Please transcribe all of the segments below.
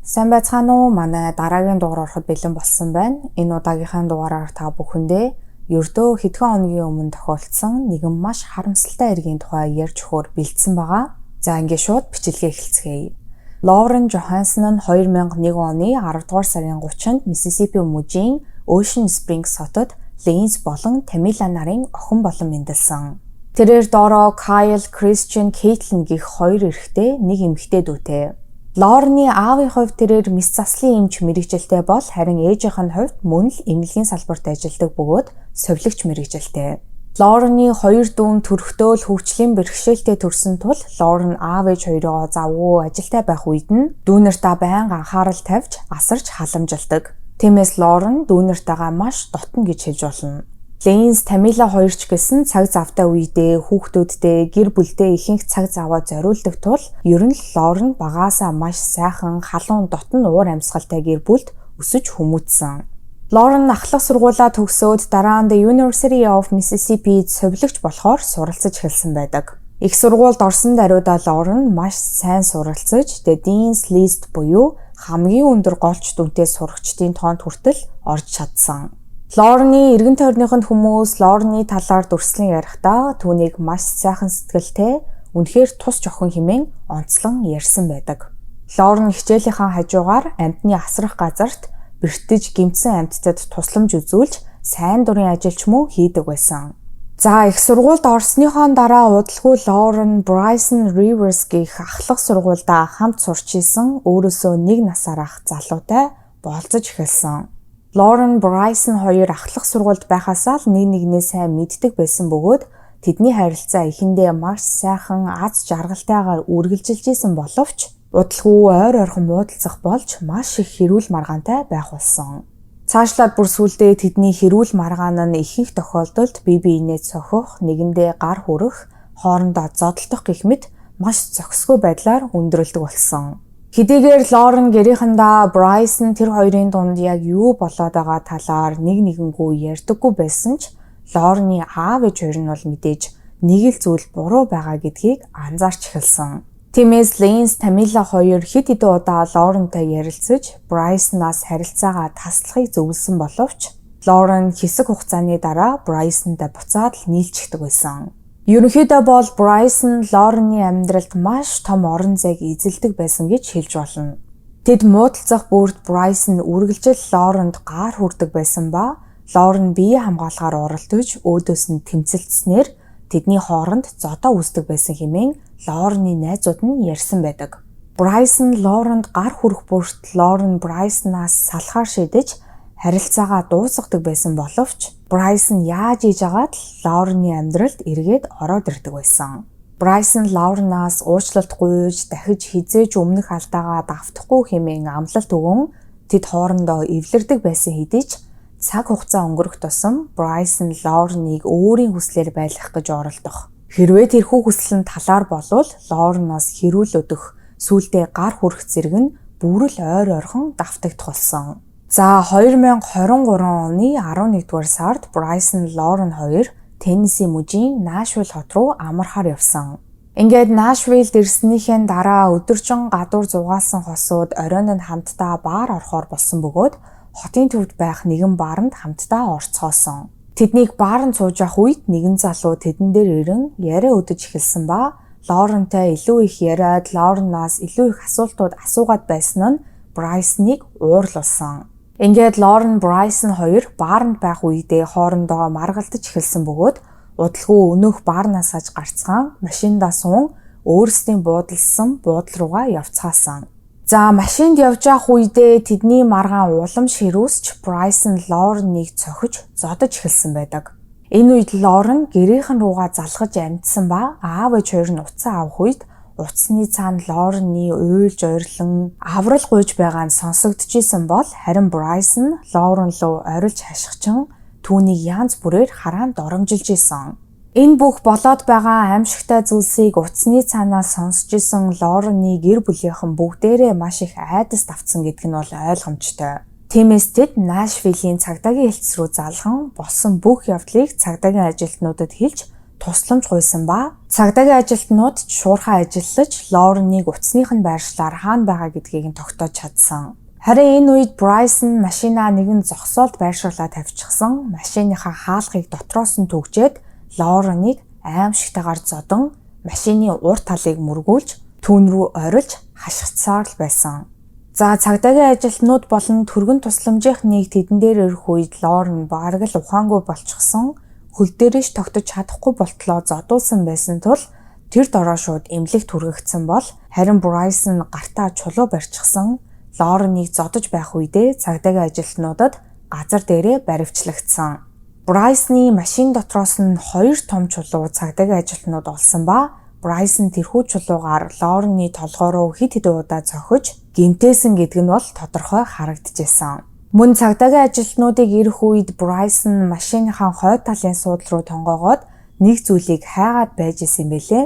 Сайн байцгаана уу? Манай дараагийн дугаар ороход бэлэн болсон байна. Энэ удаагийнхаа дугаараар та бүхэндээ ердөө хэдхэн хоногийн өмнө тохиолдсон нэгэн маш харамсалтай хэргийн тухай ярьж өгөхөөр бэлдсэн байгаа. За, ингээд шууд бичлэгээ эхэлцгээе. Лорен Жохансон нь 2001 оны 10 дугаар сарын 30-нд Миссисипи мужийн Ocean Springs хотод Лейнс болон Тамила нарын охин болон мэндэлсэн. Тэрээр доороо Кайл, Кристиан, Кейтлин гэх хоёр эрэгтэй, нэг эмэгтэй дүүтэй. Лорны аавын хувьд тэрээр мэс заслын эмч мэргэжилтэй бол харин ээжийнх нь хувьд мөн л эмнэлгийн салбарт ажилладаг бөгөөд сувилагч мэргэжилтэй. Лорны хоёр дүү нь төрөхдөө л хөгжлийн бэрхшээлтэй төрсөн тул Лорен аав ээж хоёроо завгүй ажилтай байх үед нь дүү нартаа байнга анхаарал тавьж асарч халамжилдаг. Тиймээс Лорен дүү нартайгаа маш дотно гэж хэлж болно. Лейнс, Тамила хоёр ч гэсэн цаг завтай үедээ хүүхдүүдтэй, гэр бүлдээ ихэнх цаг заваа зориулдаг тул ер нь л Лорен багаасаа маш сайхан, халуун, дотно уур амьсгалтай гэр бүлд өсөж хүмүүжсэн. Лорен ахлах сургуулаа төгсөөд дараа нь The University of Mississippi-д сувилагч болохоор суралцаж эхэлсэн байдаг. Их сургуульд орсон даруйдаа Лорен маш сайн суралцаж, The Dean's List буюу хамгийн өндөр голч дүнтэй сурагчдын тоонд хүртэл орж чадсан. Лорны эргэн тойрныхонд хүмүүс Лорны талаар дүрслэн ярихдаа түүнийг маш сайхан сэтгэлтэй, үнэхээр тус охин хэмээн онцлон ярьсан байдаг. Лорн хичээлийнхаа хажуугаар амьтны асрах газарт бэртэж гэмтсэн амьтдад тусламж үзүүлж, сайн дурын ажил ч мөн хийдэг байсан. За, их сургуульд орсныхоо дараа удалгүй Лорен Брайсон Риверс гэх ахлах сургуульдаа хамт сурч исэн өөрөөсөө нэг насаар ах залуутай болзож эхэлсэн. Лорен, Брайсон хоёр ахлах сургуульд байхасаа л нэг нэгнээ сайн мэддэг байсан бөгөөд тэдний харилцаа эхэндээ маш сайхан, аз жаргалтайгаар үргэлжилж исэн боловч удалгүй ойр ойрхон муудалцах болж маш их хэрүүл маргаантай байх болсон. Цаашлаад бүр сүүлдээ тэдний хэрүүл маргаан нь ихэнх тохиолдолд бие биенээ цохих, нэгэндээ гар хүрэх, хоорондоо зодолдох гэх мэт маш зохисгүй байдлаар өндөрлөдөг болсон. Хэдийгээр Лорен гэрийнхэндээ Брайсон тэр хоёрын дунд яг юу болоод байгаа талаар нэг нэгэнгүү ярьдаггүй байсан ч Лорны аав ээж хоёр нь бол мэдээж нэг л зүйл буруу байгаа гэдгийг анзаарч эхэлсэн. Тиймээс Лейнс, Тамила хоёр хэд хэдэн удаа Лорентай ярилцаж, Брайсонаас харилцаагаа таслахыг зөвлөсөн боловч Лорен хэсэг хугацааны дараа Брайсонтай буцаад л нийлчихдэг байсан. Ерөнхийдөө бол Брайсон Лорны амьдралд маш том орон зайг эзэлдэг байсан гэж хэлж болно. Тэд муудалцах бүрд Брайсон үргэлжил Лорент гар хүрдэг байсан ба Лорен бие хамгаалахаар оролдож, өөдөөс нь тэмцэлдсэнээр тэдний хооронд зодоо үүсдэг байсан хэмээн Лорны найзууд нь ярьсан байдаг. Брайсон Лорент гар хүрэх бүрт Лорен Брайсонаас салахаар шийдэж, харилцаагаа дуусгадаг байсан боловч Брайсон яаж хийж агаад л Лорны амьдралд эргээд ороод ирдэг байсан. Брайсон Лорнаас уучлалт гуйж, дахиж хэзээ ч өмнөх алдаагаа давтахгүй хэмээн амлалт өгөн тэд хоорондоо эвлэрдэг байсан хэдий ч цаг хугацаа өнгөрөх тусам Брайсон Лорныг өөрийн хүслээр байлгах гэж оролдох. Хэрвээ тэрхүү хүсэл нь талаар болвол Лорноос хэрүүл өдөх, сүүлдээ гар хүрэх зэрэг нь бүр л ойр ойрхон давтагдах болсон. За, 2023 оны 11-р сард Брайсон, Лорен хоёр Теннеси мужийн Нашвилл хот руу амархаар явсан. Ингээд Нашвиллд ирснийхээ дараа өдөржин гадуур зугаалсан хосууд оройн нь хамтдаа баар орохоор болсон бөгөөд хотын төвд байх нэгэн бааранд хамтдаа орцгоосон. Тэднийг бааранд сууж явах үед нэгэн залуу тэдэн дээр ирэн яриа өдөж эхэлсэн ба Лорентай илүү их яриад, Лоренаас илүү их асуултууд асуугаад байсан нь Брайсныг уурлуулсан. Ингээд Лорен, Брайсон хоёр бааранд байх үедээ хоорондоо маргалдаж эхэлсэн бөгөөд удалгүй өнөөх баарнаас аж гарцгаан машиндаа суун өөрсдийн буудалсан буудлын руугаа явцгаасан. За, машинд явж явах үедээ тэдний маргаан улам ширүүсч Брайсон Лореныг цохиж зодож эхэлсэн байдаг. Энэ үед Лорен гэрийнхэн руугаа залгаж амжсан ба аав ээж хоёр нь утсаа авах үед утасны цаана Лорны уйлж орилон аврал гуйж байгаа нь сонсогдож исэн бол харин Брайсон Лорен руу орилж хашхичин түүнийг янз бүрээр хараан доромжилж исэн. Энэ бүх болоод байгаа аймшигтай зүйлсийг утасны цаанаас сонсож исэн Лорны гэр бүлийнхэн бүгдээрээ маш их айдаст автсан гэдг нь бол ойлгомжтой. Тиймээс тэд Нашвиллийн цагдаагийн хэлтс рүү залган болсон бүх явдлыг цагдаагийн ажилтнуудад хэлж тусламж гуйсан ба цагдаагийн ажилтнууд ч шуурхай ажиллаж Лореныг утасных нь байршлаар хаана байгаа гэдгийг нь тогтоож чадсан. Харин энэ үед Брайсон машинаа нэгэн зогсоолд байршуулаад тавьчихсан. Машиныхаа хаалгыг дотроос нь түгжээд Лореныг аимшигтайгаар зодон машины урд талыг мөргүүлж түүн рүү орилж хашгицсаар л байсан. За, цагдаагийн ажилтнууд болон түргэн тусламжийн нэг тэдэн дээр ирэх үед Лорен бараг л ухаангүй болчихсон. Хөл дээрээ ч тогтож чадахгүй болтлоо зодуулсан байсан тул тэр дороо шууд эмнэлэгт хүргэгдсэн бол харин Брайсон гартаа чулуу барьчихсан. Лореныг зодож байх үедээ цагдаагийн ажилтнуудад газар дээрээ баривчлагдсан. Брайсны машин дотроос нь хоёр том чулуу цагдаагийн ажилтнууд олсон ба Брайсон тэрхүү чулуугаар Лоренны толгой руу хэд хэдэн удаа цохиж гэмтээсэн гэдэг нь бол тодорхой харагдчихсан. Мөн цагдаагийн ажилтнуудыг ирэх үед Брайсон машиныхаа хойд талын суудал руу тонгоогоод нэг зүйлийг хайгаад байж исэн юм билээ.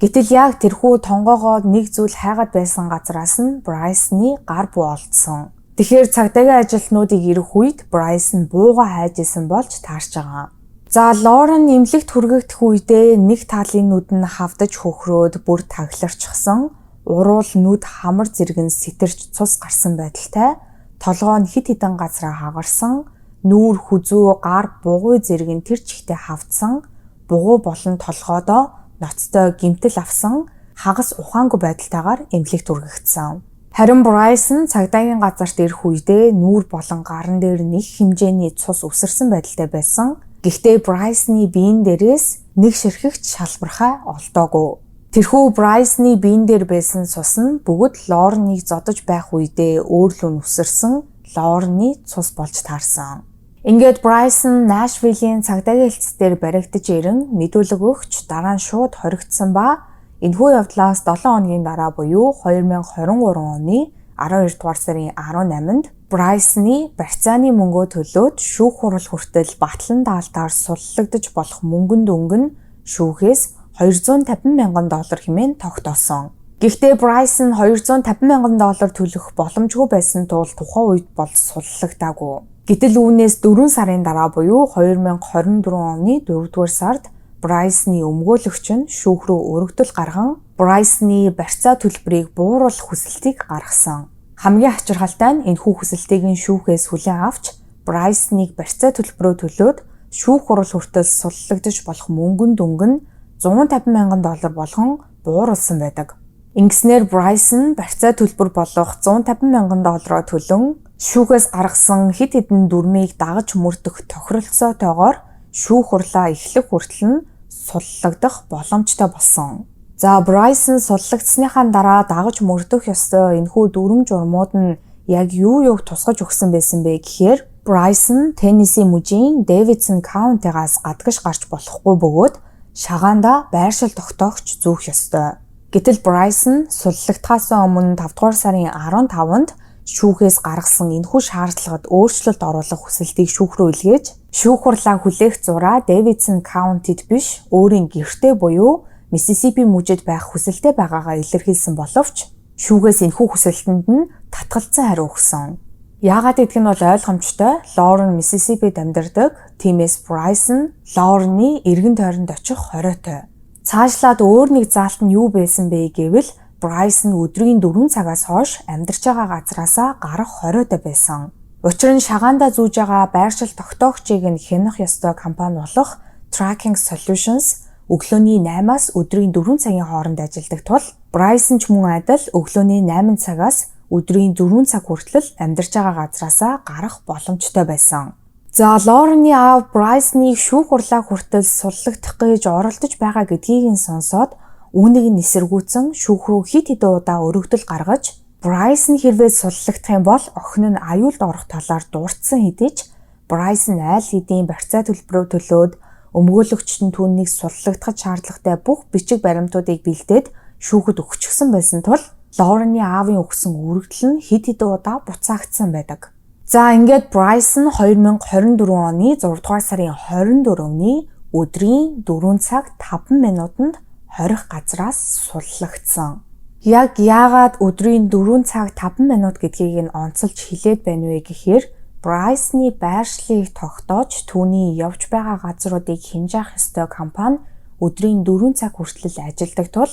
Гэтэл яг тэрхүү тонгоогоод нэг зүйл хайгаад байсан газараас нь Брайсны гар буу олдсон. Тэгэхээр цагдаагийн ажилтнуудыг ирэх үед Брайсон буугаа хайж исэн болж таарч байгаа. За, Лорен эмнэлэгт хүргэгдэх үедээ нэг талын нүд нь хавдаж хөхрөөд бүр тагларчихсан, уруул, нүд, хамар зэрэг нь сэтэрч цус гарсан байдалтай, толгой нь хэд хэдэн газраа хагарсан, нүүр, хүзүү, гар, бугуй зэрэг нь тэр чигтээ хавдсан, бугуй болон толгойдоо ноцтой гэмтэл авсан, хагас ухаангүй байдалтайгаар эмнэлэгт хүргэгдсэн. Харин Брайсон цагдаагийн газарт ирэх үедээ нүүр болон гаран дээр нэг хэмжээний цус үсэрсэн байдалтай байсан. Гэхдээ Брайсны биеэн дээрээс нэг ширхэг ч шалбархай олдоогүй. Тэрхүү Брайсны биеэн дээр байсан цус нь бүгд Лорныг зодож байх үедээ өөрлөө нь үсэрсэн Лорны цус болж таарсан. Ингээд Брайсон Нашвиллийн цагдаагийн хэлтс дээр баригдаж ирэн мэдүүлэг өгч дараа нь шууд хоригдсон ба энэхүү явдлаас 7 хоногийн дараа буюу 2023 оны 12 дугаар сарын 18-нд Брайсны барьцааны мөнгөө төлөөд шүүх хурал хүртэл батлан даалтаар суллагдаж болох мөнгөн дүнг нь шүүхээс 250 мянган доллар хэмээн тогтоосон. Гэхдээ Брайсон 250 мянган доллар төлөх боломжгүй байсан тул тухайн үед бол суллагдаагүй. Гэтэл үүнээс 4 сарын дараа буюу 2024 оны 4-р сард Брайсны өмгөөлөгч нь шүүх рүү өргөдөл гарган Брайсны барьцаа төлбөрийг бууруулах хүсэлтийг гаргасан. Хамгийн ачирхалтай нь энэхүү хүсэлтийг нь шүүхээс хүлээн авч Брайсныг барьцаа төлбөрөө төлөөд шүүх хурал хүртэл суллагдаж болох мөнгөн дүнг нь 150 мянган доллар болгон бууруулсан байдаг. Ингэснээр Брайсон барьцаа төлбөр болох 150 мянган доллароо төлөн шүүхээс гаргасан хэд хэдэн дүрмийг дагаж мөрдөх тохиролцоотойгоор шүүх хурлаа эхлэх хүртэл нь суллагдах боломжтой болсон. За, Брайсон суллагдсныхаа дараа дагаж мөрдөх ёстой энэхүү дүрэм журмууд нь яг юу юуг тусгаж өгсөн байсан бэ гэхээр Брайсон Теннеси мужийн Дэвидсон County-гаас гадагш гарч болохгүй бөгөөд шагаанда байршил тогтоогч зүүх ёстой. Гэтэл Брайсон суллагдахаас өмнө 5 дугаар сарын 15-нд шүүхээс гаргасан энэхүү шаардлагад өөрчлөлт оруулах хүсэлтийг шүүх рүү илгээж, шүүх хурлаа хүлээх зураа Дэвидсон County-д биш, өөрийн гэртээ буюу Миссисипи мужид байх хүсэлтэй байгаагаа илэрхийлсэн боловч шүүгээс энэхүү хүсэлтэнд нь татгалзсан хариу өгсөн. Яагаад гэдг нь бол ойлгомжтой. Лорен Миссисипид амьдардаг. Тиймээс Брайсон Лорны эргэн тойронд очих хориотой. Цаашлаад өөр нэг заалт нь юу байсан бэ гэвэл Брайсон өдрийн 4 цагаас хойш амьдарч байгаа газраасаа гарах хориотой байсан. Учир нь шагаандаа зүүж байгаа байршил тогтоогчийг нь хянах ёстой компани болох Tracking Solutions өглөөний 8-аас өдрийн 4 цагийн хооронд ажилладаг тул Брайсон ч мөн адил өглөөний 8 цагаас өдрийн 4 цаг хүртэл амьдарч байгаа газраасаа гарах боломжтой байсан. За, Лорны аав Брайсныг шүүх хурлаа хүртэл суллагдах гэж оролдож байгаа гэдгийг нь сонсоод үүнийг нь эсэргүүцэн шүүх рүү хэд хэдэн удаа өргөдөл гаргаж, Брайсон хэрвээ суллагдах юм бол охин нь аюулд орох талаар дурдсан хэдий ч Брайсон аль хэдийн барьцаа төлбөрөө төлөөд, өмгөөлөгчд нь түүнийг суллагдах шаардлагатай бүх бичиг баримтуудыг бэлдээд шүүхэд өгчихсөн байсан тул Лорны аавын өгсөн өргөдөл нь хэд хэдэн удаа буцаагдсан байдаг. За, ингээд Брайсон 2024 оны 6 дугаар сарын 24-ний өдрийн 4 цаг 5 минутанд хорих газраас суллагдсан. Яг яагаад өдрийн 4 цаг 5 минут гэдгийг нь онцолж хэлээд байна вэ гэхээр Брайсны байршлыг тогтоож түүний явж байгаа газруудыг хянах ёстой компани өдрийн 4 цаг хүртэл ажилладаг тул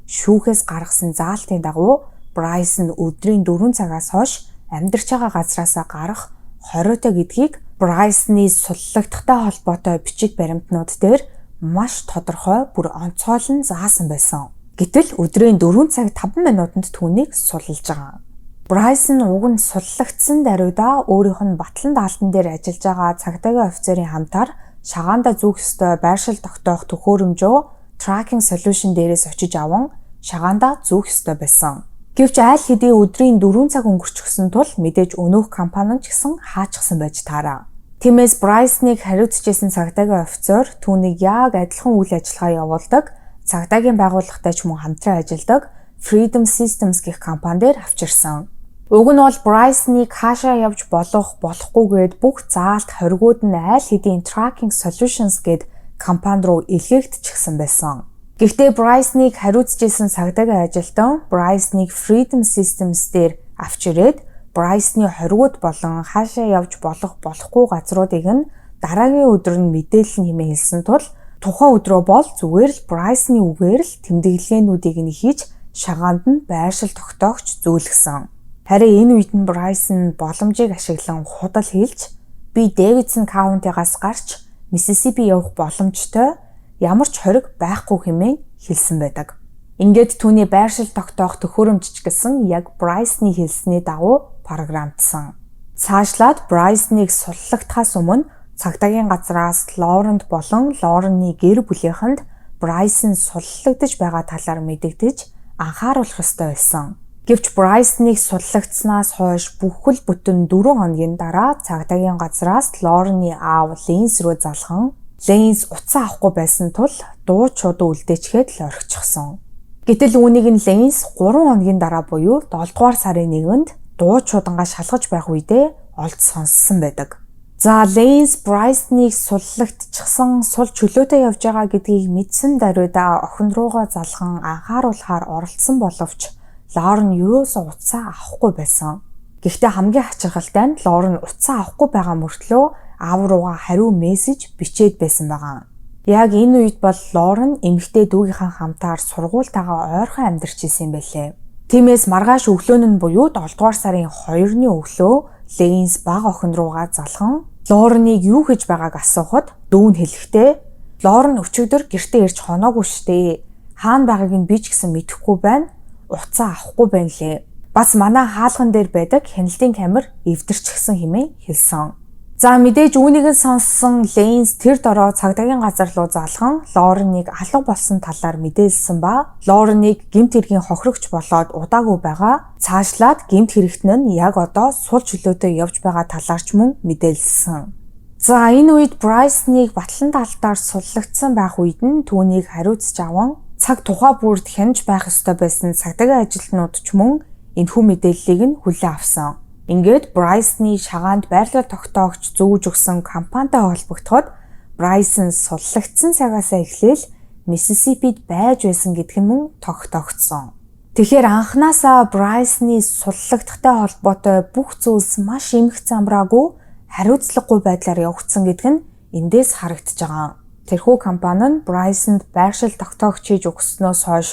шүүхээс гаргасан заалтын дагуу Брайсон өдрийн 4 цагаас хойш амьдарч байгаа газраасаа гарах хориотой гэдгийг Брайсны суллагдахтай холбоотой бичиг баримтнууд дээр маш тодорхой, бүр онцгойлон заасан байсан. Гэтэл өдрийн 4 цаг 5 минутанд түүнийг суллаж байгаа. Брайсон уг нь суллагдсан даруйдаа өөрийнх нь батлан даалтан дээр ажиллаж байгаа цагдаагийн офицерын хамтаар шагаандаа зүүх ёстой байршил тогтоох төхөөрөмжөө tracking solution дээрээс очиж аван шагаандаа зүүх ёстой байсан. Гэвч аль хэдийн өдрийн 4 цаг өнгөрчихсөн тул мэдээж өнөөх компани ч гэсэн хаачихсан байж таараа. Тиймээс Брайсныг хариуцж исэн цагдаагийн офицер түүнийг яг адилхан үйл ажиллагаа явуулдаг цагдаагийн байгууллагатай ч мөн хамтран ажилладаг Freedom Systems гэх компани дээр авчирсан. Уг нь бол Брайсныг хаашаа явж болох, болохгүйгээд бүх заалт хоригууд нь аль хэдийн Tracking Solutions гээд компани руу илгээгдчихсэн байсан. Гэхдээ Брайсныг хариуцж исэн цагдаагийн ажилтан Брайсныг Freedom Systems дээр авч ирээд Брайсны хоригуд болон хаашаа явж болох, болохгүй газруудыг нь дараагийн өдөр нь мэдээлэл нь хэмээн хэлсэн тул тухайн өдрөө бол зүгээр л Брайсны үгээр л тэмдэглэгээнүүдийг нь хийж шагаанд нь байршил тогтоогч зүүлгэсэн. Харин энэ үед нь Брайсон боломжийг ашиглан худал хэлж, би Дэвидсон County-гаас гарч Миссисипи явах боломжтой, ямар ч хориг байхгүй хэмээн хэлсэн байдаг. Ингээд түүний байршил тогтоох төхөөрөмж ч гэсэн яг Брайсны хэлсний дагуу програмдсан. Цаашлаад Брайсныг суллагдахаас өмнө цагдаагийн газраас Лорент болон Лоренны гэр бүлийнхэнд Брайсон суллагдаж байгаа талаар мэдэгдэж анхааруулах ёстой байсан. Гэвч Брайсныг суллагдсанаас хойш бүхэл бүтэн 4 хоногийн дараа цагдаагийн газраас Лоренны аав Лэнс рүү залхан Лэнс утсаа авахгүй байсан тул дуу чуудуу үлдээчгээд л орхичихсон. Гэтэл үүнийг нь Лэнс 3 хоногийн дараа буюу 7 дугаар сарын 1-нд дуу чуудангаа шалгаж байх үедээ олж сонссон байдаг. За, Лэнс Брайсныг суллагдчихсан, сул чөлөөтэй явж байгаа гэдгийг мэдсэн даруйдаа охин руугаа залхан анхааруулахаар оролдсон боловч Лорен ерөөсөө утсаа авахгүй байсан. Гэхдээ хамгийн хачирхалтай нь Лорен утсаа авахгүй байгаа мөртлөө аав руугаа хариу мессеж бичээд байсан байгаа. Яг энэ үед бол Лорен эмэгтэй дүүгийнхээ хамтаар сургуультайгаа ойрхон амьдарч исэн юм байлээ. Тиймээс маргааш өглөө нь буюу 7 дугаар сарын 2-ны өглөө Лейнс бага охин руугаа залхан Лореныг юу хийж байгааг асуухад дүү нь хэлэхдээ Лорен өчигдөр гэртээ ирж хоноогүй штэ. Хаана байгааг нь би ч гэсэн мэдэхгүй байна, утсаа авахгүй байна лээ. Бас манай хаалган дээр байдаг хяналтын камер эвдэрчихсэн хэмээн хэлсэн. За, мэдээж үүнийг нь сонссон Лейнс тэр дороо цагдаагийн газар руу залхан Лореныг алга болсон талаар мэдээлсэн ба Лореныг гэмт хэргийн хохирогч болоод удаагүй байгаа. Цаашлаад гэмт хэрэгтэн нь яг одоо сул чөлөөтэй явж байгаа талаар ч мөн мэдээлсэн. За, энэ үед Брайсныг батлан даалтаар суллагдсан байх үед нь түүнийг хариуцж аван цаг тухай бүрд хянаж байх ёстой байсан цагдаагийн ажилтнууд ч мөн энэхүү мэдээллийг нь хүлээн авсан. Ингээд Брайсны шагаанд байрлал тогтоогч зүүж өгсөн компанитай холбогдоход Брайсон суллагдсан цагаасаа эхлээл Миссисипид байж байсан гэдг нь мөн тогтоогдсон. Тэгэхээр анхнаасаа Брайсны суллагдахтай холбоотой бүх зүйлс маш эмх замраагүй, хариуцлагагүй байдлаар явагдсан гэдг нь эндээс харагдаж байгаа. Тэрхүү компани нь Брайсонд байршил тогтоогч хийж өгснөөс хойш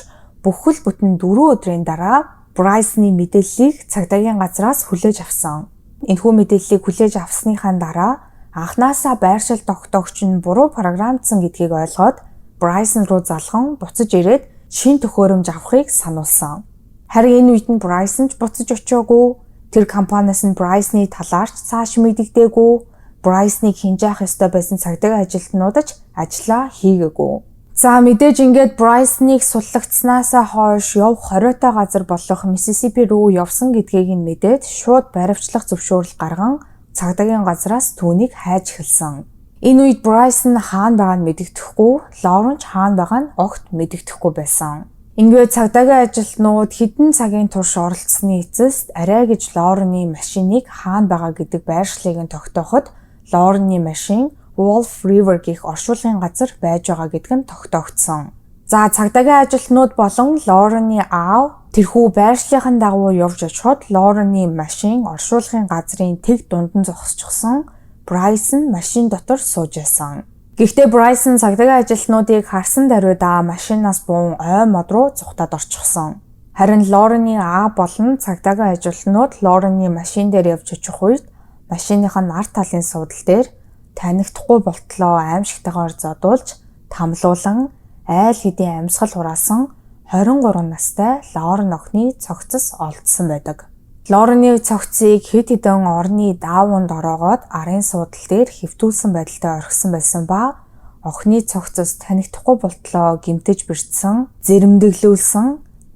бүхэл бүтэн 4 өдрийн дараа Брайсны мэдээллийг цагдаагийн газраас хүлээж авсан. Энэхүү мэдээллийг хүлээж авсныхаа дараа анхнаасаа байршил тогтоогч нь буруу програмдсан гэдгийг ойлгоод Брайсон руу залхан буцаж ирээд шинэ төхөөрөмж авахыг сануулсан. Харин энэ үед нь Брайсон ч буцаж очиагүй, тэр компаниас нь Брайсны талаар ч цааш мэдэгдээгүй, Брайсныг хянах ёстой байсан цагдаагийн ажилтнууд ч ажлаа хийгээгүй. За, мэдээж ингээд Брайсныг суллагдснаасаа хойш явх хориотой газар болох Миссисипи рүү явсан гэдгийг нь мэдээд шууд баривчлах зөвшөөрөл гарган цагдаагийн газраас түүнийг хайж эхэлсэн. Энэ үед Брайсон хаана байгааг нь мэдэгдэхгүй, Лорен ч хаана байгааг нь огт мэдэгдэхгүй байсан. Ингээд цагдаагийн ажилтнууд хэдэн цагийн турш оролцсны эцэст арай гэж Лорны машиныг хаана байгаа гэдэг байршлыг нь тогтооход Лорны машин Wolf River гэх оршуулгын газар байж байгаа гэдг нь тогтоогдсон. За, цагдаагийн ажилтнууд болон Лорны аав тэрхүү байршлынхаа дагуу явж очиход Лорны машин оршуулгын газрын тэг дунд нь зогсчихсон. Брайсон машин дотор сууж байсан. Гэхдээ Bryson цагдаагийн ажилтнуудыг харсан даруйдаа машинаас буун ой мод руу зугтаад орчихсон. Харин Лорны аав болон цагдаагийн ажилтнууд Лорны машин дээр явж очих үед машиных нь ард талын суудал дээр танихдахгүй болтлоо аимшигтайгаар зодуулж тамлуулан айл хэдийн амьсгал хураасан 23 настай Лорен охины цогцос олдсон байдаг. Лорны цогцыг хэд хэдэн орны даавуунд ороогоод арын суудал дээр хэвтүүлсэн байдалтай орхисон байсан ба охины цогцос танихдахгүй болтлоо гэмтэж бэртсэн, зэрэмдэглүүлсэн,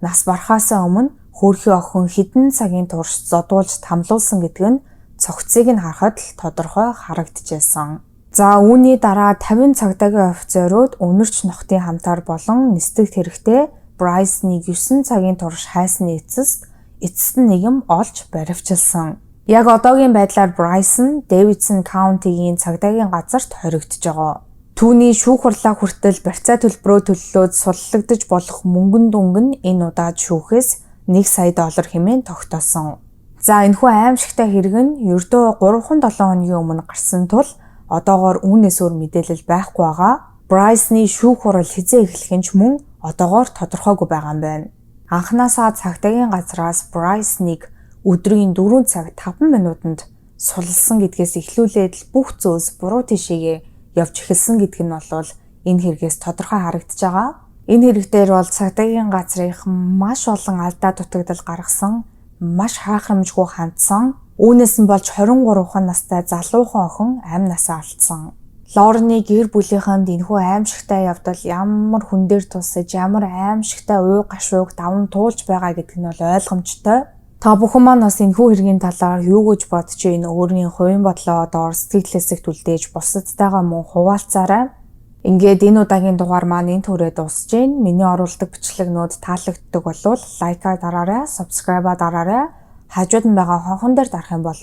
нас барахаасаа өмнө хөөрхий охин хэдэн цагийн турш зодуулж тамлуулсан гэдэг нь цогцыг нь харахад л тодорхой харагдчихсан. За үүний дараа 50 цагдаагийн офицерууд үнэрч нохтын хамтаар болон нисдэгт хэрэгтэй Брайсныг 9 цагийн турш хайсны эцэст эцэст нь нэг юм олж баривчилсан. Яг одоогийн байдлаар Брайсон Дэвидсон County-гийн цагдаагийн газарт хоригдож байгаа. Түүний шүүх хурлаа хүртэл барьцаа төлбөрөө төллөөд суллагдаж болох мөнгөн дүнг нь энэ удаад шүүхээс 1 сая доллар хэмээн тогтоосон. За энэхүү аимшигтай хэрэг нь ердөө 3-7 хоногийн өмнө гарсан тул одоогоор үүнээс өөр мэдээлэл байхгүй байгаа. Брайсны шүүх хурал хэзээ эхлэх нь ч мөн одоогоор тодорхойгүй байгаа юм байна. Анхнаасаа цагдаагийн газраас Брайсныг өдрийн 4 цаг 5 минутанд суллсан гэдгээс эхлүүлээд л бүх зүйлс буруу тийшээгээ явж эхэлсэн гэдг нь бол энэ хэрэгээс тодорхой харагдаж байгаа. Энэ хэрэг дээр бол цагдаагийн газрынх маш олон алдаа дутагдал гаргасан, маш хаахрамжгүй хандсан. Үүнээс нь болж 23 настай залуухан охин амь насаа алдсан. Лорны гэр бүлийнхэнд энэхүү аимшигтай явдал ямар хүн дээр тусаж, ямар аимшигтай уу гашууг даван туулж байгаа гэдг нь бол ойлгомжтой. Та бүхэн маань бас энэхүү хэргийн талаар юу гэж бодож байна? Өөрийн хувийн бодлоо доор сэтгэл хэсэгт үлдээж бусадтайгаа мөн хуваалцаарай. Ингээд энэ удаагийн дугаар маань энэ түрээ дуусж байна. Миний оруулдаг бичлэгнүүд таалагддаг болвол like аа дараарай, subscribe-аа дараарай. Хажууд нь байгаа хонхон дээр дарах юм бол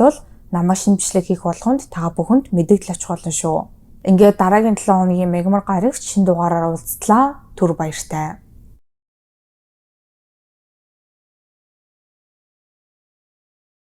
намайг шинэ бичлэг хийх болгонд та бүхэнд мэдэгдэл очих болно шүү. Ингээд дараагийн 7 хоногийн мегмар гарагт шинэ дугаараар уулзтлаа. Түр баяртай.